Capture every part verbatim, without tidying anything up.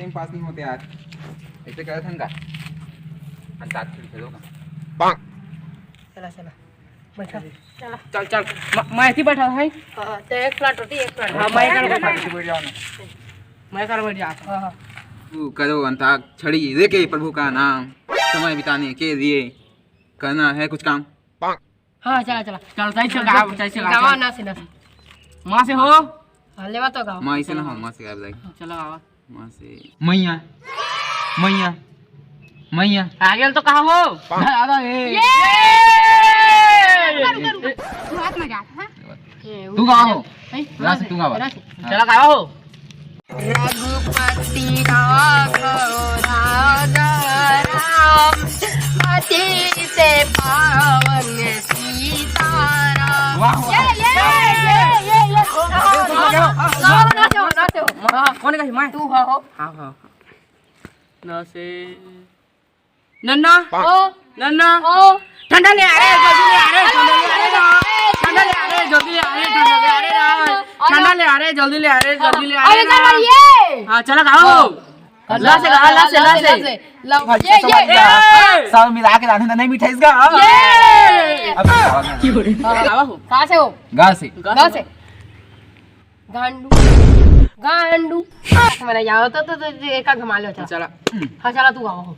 Time pass नहीं होते यार। ऐसे करे थे ना। अंताक्षरी खेलो ना। चला, चला। बैठा। चला। चल, चल। म-, मैं ऐसी बैठा है। हाँ, तो एक प्लाट होती, एक प्लाट। हाँ, मैं कर बैठा। ऐसे बैठ जाओ ना। मैं कर बैठ जाता। हाँ, हाँ। तू करो अंताक्षरी लेके प्रभु का नाम, समय बिताने के लिए करना है कुछ काम। हाँ, चला, चला। चल, सही से गावा, सही से गावा। गावा ना से, ना से। माँ से हो? हाँ, लेवा तो गावा। माँ इसे ना हो, माँ से गावा जाए। चला गावा। माँ से। मैया, मैया, मैया। आगे तो कहा हो? अरे, ए। ये! रुक, रुक, रुक, रुक। तू हाथ में जा, हाँ? तू गावा हो। नहीं, रास तू गावा। रास। हाँ। चला गावा हो। रघुपति राघव राजा राम, पतित पावन सीताराम। वाह, वाह। ये, ये, ये, ये, ये, ये। गाओ, गाओ, नाचो, नाचो। हाँ, कौन गाई? मैं? तू हाँ हो। हाँ, हाँ। ना से। नन्ना। ओ। नन्ना। ओ। ठंडा ले आ रे, जल्दी ले आ रे, ठंडा ले आ रे ना। ठंडा ले आ रे, जल्दी ले आ रे, ठंडा ले आ रे ना। ठंडा ले आ रे, जल्दी ले आ रे, जल्दी ले आ रे अरे ना। ये। हाँ, चला गाओ। ला से गाओ, ला से, ला से। ला, ये, ये, ये। सब मिला के लाने ना, नहीं मिठाई इसका। ये। अब गावा हो। कहाँ से हो? गा से। गा से। गांडू, गांडू। मैंने जाओ तो, तो, तो, तो एक आध घुमा लो, चला। चला। हाँ, चला, तू गावा हो।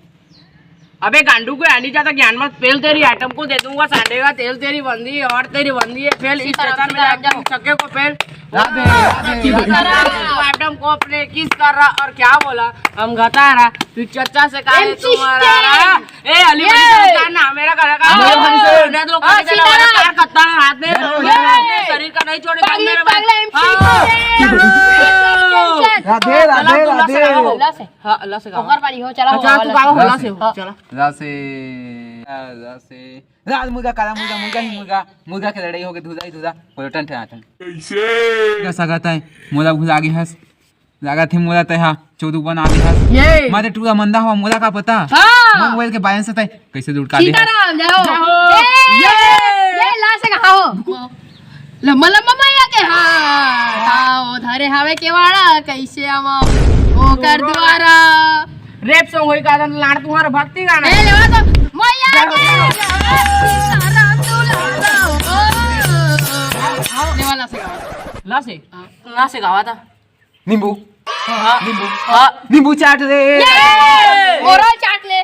अबे गांडू को आनी ज्यादा ज्ञान मत, फेल तेरी आइटम को दे दूंगा सांडे का तेल, तेरी बंदी है और तेरी बंदी है फेल। इस सीताराम, स्टेशन में सीताराम, जाके जाओ। छक्के को फेल। राधे, राधे, राधे। सीताराम। आइटम को अपने किस कर रहा और क्या बोला? हम घता रहा, तू चच्चा से कहा है एमसी तुम्हारा स्टैन। रहा। ए, अली ये। बड़ी तरह जानना, मेरा घर का मेरा भाई से। उन्हें तो लोग हाँ, का सीताराम। प्यार करता है हाथ में। मेरा भाई से। शरीर का नहीं छोड़े, पागल, मेरे भाई। पागल एमसी हाँ। स्टैन। राधे, राधे, चला, तू ला से राधे। गाओ। ला से। हाँ, ला से गाओ। ओकर बारी हो, चला, हाँ, हो, चला, तू ला गाओ, से। ला से हो, हाँ। चला। ला से, ला से। रात मुर्गा, काला मुर्गा, मुर्गा ही मुर्गा, मुर्गा के लड़ाई हो गई, धुरा ही धुरा, बोलो टन टन टन। कैसे? कैसा कहता है? मोला भुला गई हस। लागत हे मोला तैहा चोदू बना दे हस। ये। मारे टूरा मंदा हवा मोला का पता? हाँ। मोर मोबाइल के बैलेंस तय कैसे जुड़का दे हस? सीताराम, जाओ। जाओ। ये। ये। ये ला से कहा हो? लम्बा लम्बा मैया के हाथ। आओ, धरे हावे केवाड़ा, कैसे आवा? ओकर द्वारा। रेप सॉन्ग होई का लाड़ तुम्हारा भक्ति गाना। ए, लेवा तो मैया के। सीताराम दुलारा हो। लेवा ला से गावा। ला से। हाँ। ला से गावा था। नींबू। हाँ। नींबू। हाँ। नींबू चाट ले। ये! मोरो चाट ले।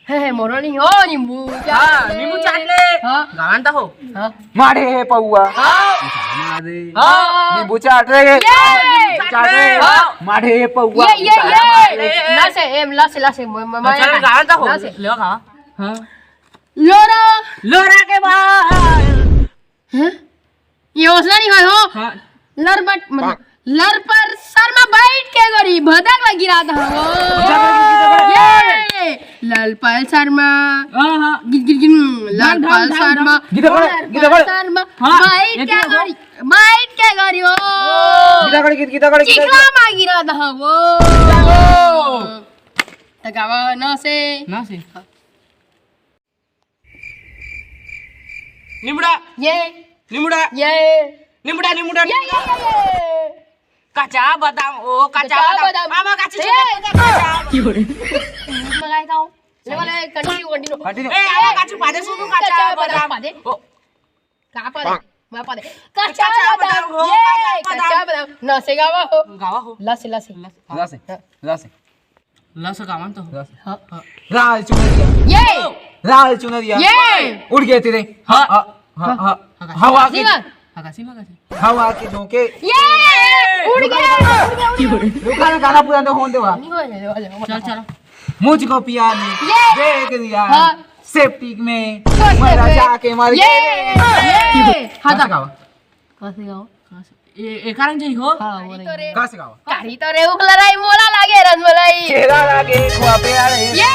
हे, हे, मोरो नहीं हो, नींबू चाट हाँ, ले। नींबू चाट ले। हाँ। गावन तो हो। हाँ। माढ़े पौआ। हाँ। माढ़े। हाँ। नींबू चाट ले। ये! चाट ले। हाँ। माढ़े पौआ। ये, ये, ये। ला से, एम, ला से, ला से, म-, म-, हाँ, चल, गावन तो हो। ला से। ले खा। हाँ। लोरा। लोरा के बाहर। हैं? ये हौसला नहीं होय हो। हाँ। लर बट, मतलब, लर पर सर में बैठ के गोरी भदक लगी रहा था वो। भदक लगी रहा था। ये, लर पर सर में। हाँ, हाँ। गिर, गिर, गिर, लर ढाल, पर ढाल, सर ढाल। में। गीता कौन है? लर गीता पर कौन है? सर में। हाँ, बैठ ये के तो गोरी, बैठ के गोरी हो। गीता कौन है? गीता कौन है? चिखला में गिरा था वो। गीता कौन है? तो गावा ना से। ना से। हाँ। निमुड़ा। ये। निमुड़ा। ये। निमुड़ा, निमुड़ा, ये, निमुड़ा। ये, ये, ये। कच्चा बादाम, ओ, कच्चा कच्चा बादाम। बादाम। मामा, काची ए। छोटे, कच्चा। की हो रे? मगाए का हो? ले वाला, continue, continue। Continue। ए, आवा, काची पादे सुनु, कच्चा कच्चा बादाम। बादाम पादे। ओ। का पादे? मा पादे। कच्चा कच्चा बादाम, बादाम हो, ये, कच्चा बादाम। कच्चा बादाम। ना से गावा हो। गावा हो। ला से, ला से। ला से। ला से। ला से। लस गावन तो हो। लस। हाँ। हाँ। लाल चुनरिया। ये। लाल चुनरिया। ये। उड़ गए तेरे। हाँ। हाँ, हाँ, हाँ। हाँ। हवा के। हगासी में। हगासी में कैसे? हवा के झोंके। ये। उड़ गया, उड़ गया, उड़ गया। रुका ना, गाना पूरा तो होने दे वहाँ। नहीं होने दे, हो जाओ। चल, चल। मुझको पिया ने ये। देख दिया। हाँ। सेप्टिक में। सेप्टिक में। मरा जाके मर ये। गए। ये। हाँ, कहाँ से गावा? कहाँ से गावा? कहाँ से? ए, ए कारण चाहिए हो? हाँ, वो नहीं। कहाँ से गावा? कारी तो रे उखला रही, मोला लागे रसमलाई। चेहरा लागे, खुआ पे आ रहे। ये!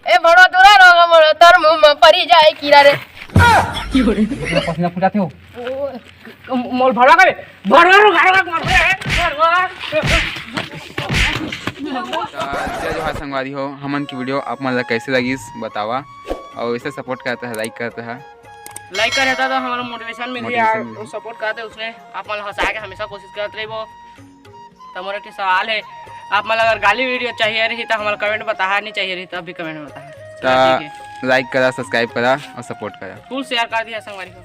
ए, भड़ो दूरा रोग मोड़ो, तोर मुंह में परी जाए कीरा रे। पसीना फुटाते हो। ओ, मोल भड़वा करे, भड़वा रो, भड़वा, भड़वा, भड़वा। तो जय जोहार संगवारी हो, हमन की वीडियो आप मन ला कैसे लगिस बतावा, और इसे सपोर्ट करते हैं, लाइक करते हैं। लाइक करे त, त हमला मोटिवेशन मिलही मोटिवेशन यार, मिलही। वो सपोर्ट करते उसने, आप मन हंसा के हमेशा कोशिश करत रहिबो। तो मोर एक ठे सवाल है, आप मन ला अगर गाली वीडियो चाहिए रही तो हमला कमेंट बताहा, नहीं चाहिए रही तो अभी कमेंट में बताहा। चलो, ठीक है। तो लाइक करा, सब्सक्राइब करा और सपोर्ट करा। फुल शेयर कर दिया संगवारी हो।